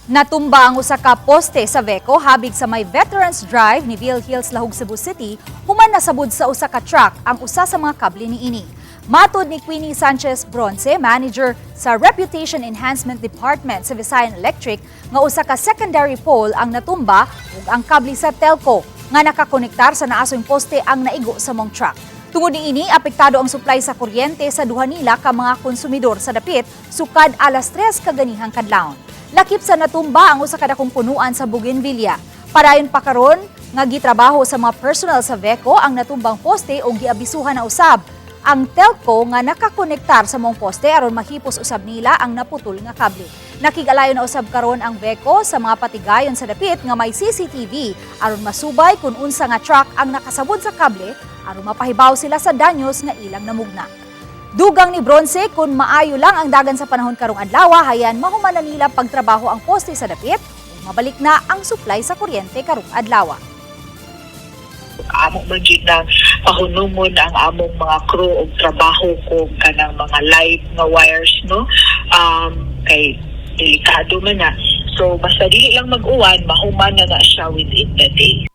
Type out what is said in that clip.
Natumba ang usa ka poste sa VECO habig sa may Veterans Drive Nivelle Hills, Lahug, Cebu City, human nasabud sa usa ka truck ang usa sa mga kable niini. Matod ni Queenie Sanchez Bronce, manager sa Reputation Enhancement Department sa Visayan Electric, nga usa ka secondary pole ang natumba ug ang kable sa telco nga nakakonektar sa naasoy poste ang naigo sa maong truck. Tungod niini, apektado ang supply sa kuryente sa duha nila ka mga konsumidor sa dapit sukad alas 3 kaganihang kadlawon. Lakip sa natumba ang usa ka dakong punuan sa Bougainvillea. Padayon pa karon nga gitrabaho sa mga personnel sa VECO ang natumbang poste ug giabisuhan na usab ang telco nga nakakonektar sa maong poste aron mahipos usab nila ang naputol nga kable. Nakig-alayon na usab karon ang VECO sa mga patigayon sa dapit nga may CCTV aron masubay kung unsa nga truck ang nakasabod sa kable aron mapahibaw sila sa danyos nga ilang namugna. Dugang ni Bronce, kung maayo lang ang dagan sa panahon karong adlaw, hayan mahuman na nila pagtrabaho ang poste sa dapit ug mabalik na ang supply sa kuryente karong adlaw. Amo man jud nang pahunungon ang among mga crew og trabaho kung kanang mga live nga wires, no, kay delikado man na. So basta dili lang mag-uwan, mahuman na na siya within the day.